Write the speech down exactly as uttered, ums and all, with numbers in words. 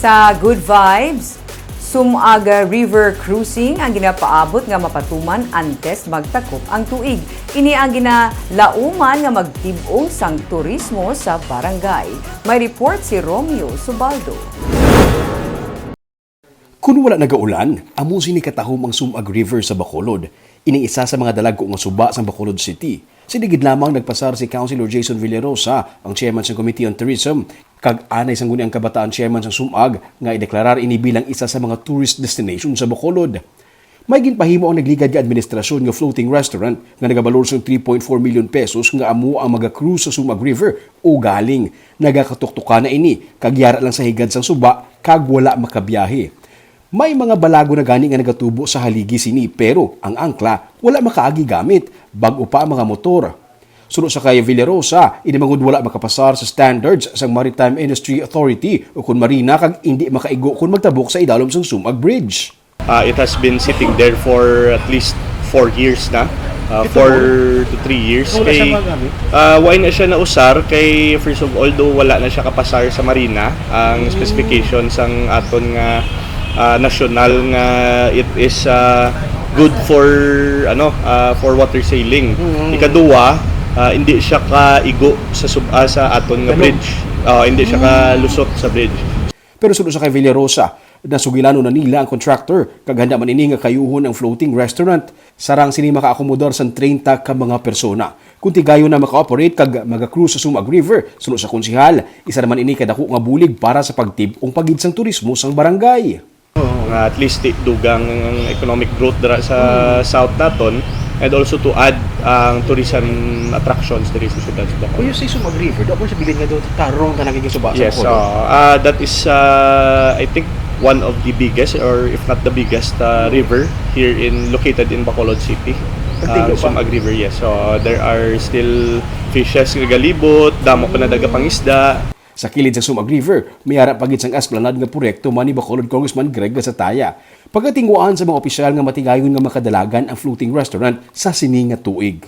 Sa Good Vibes, Sumag River Cruising ang ginapaabot nga mapatuman antes magtakop ang tuig. Ini ang ginalauman nga magtib-ong sang turismo sa barangay. May report si Romeo Subaldo. Kun wala nagaulan, amo sini katahom ang Sumag River sa Bacolod. Ini isa sa mga dalagko nga suba sang Bacolod City. Sini gid lamang nagpasar si Councilor Jason Villarosa, ang chairman sang Committee on Tourism, kag anay sang guni ang kabataan chairman sang Sumag nga ideklarar ini bilang isa sa mga tourist destination sa Bacolod. May ginpahimo ang nagligad nga administrasyon nga floating restaurant nga nagabalor sang three point four million pesos nga amo ang maga-cruise sa Sumag River. Ugaling, nagakatuktukan na ini kag yara lang sa higad sang suba kag wala makabiyahe. May mga balago na gani nga nagatubo sa haligi sini, pero ang angkla wala makaagi gamit, bag-o pa ang mga motor. Suno sa kay Villarosa, ini man gud wala makapasar sa standards sang Maritime Industry Authority o kon Marina kag indi makaigo kon magtabok sa idalom sang Sumag Bridge. Uh, it has been sitting there for at least four years na. Uh, four to three years. Wala siya Kay, magamit? uh, why na siya nausar? Kay first of all, do wala na siya kapasar sa Marina. Ang specification sang aton nga uh, national nga it is uh, good for ano uh, for water sailing. Ikaduha, uh, hindi siya kaigo sa sub uh, sa aton nga bridge. Uh, hindi siya kalusot sa bridge. Pero suno sa kay Villarosa, nasugilanon na nila ang contractor kag handa man ini nga kayuhon ang floating restaurant. Sarang sini makaakomodar sang treinta ka mga persona. Kung tigayon na maka-operate kag maga-cruise sa Sumag River, suno sa konsehal, isa naman ini ka dako nga bulig para sa pagtib-ong pagid sang turismo sang barangay. Nga at least ti- dugang ang economic growth dira sa south naton and also to add ang tourism attractions diri sa siyudad sa Bacolod. When you say Sumag River, daw ko siya bilin nga daw tarong tanang yung suba sa Yes, so Bacolod. uh, that is uh, I think one of the biggest or if not the biggest uh, river here in located in Bacolod City. Antigo Uh, pa. Sumag River, yes. So there are still fishes nga galibot, damo pa na daga pangisda. Sa kilid sa Sumag River, may ara pa gid sang esplanade nga proyekto man ni Bacolod Congressman Greg Gasataya. Pagatinguhaan sa mga opisyal nga matigayon nga makadalagan ang floating restaurant sa sini nga tuig.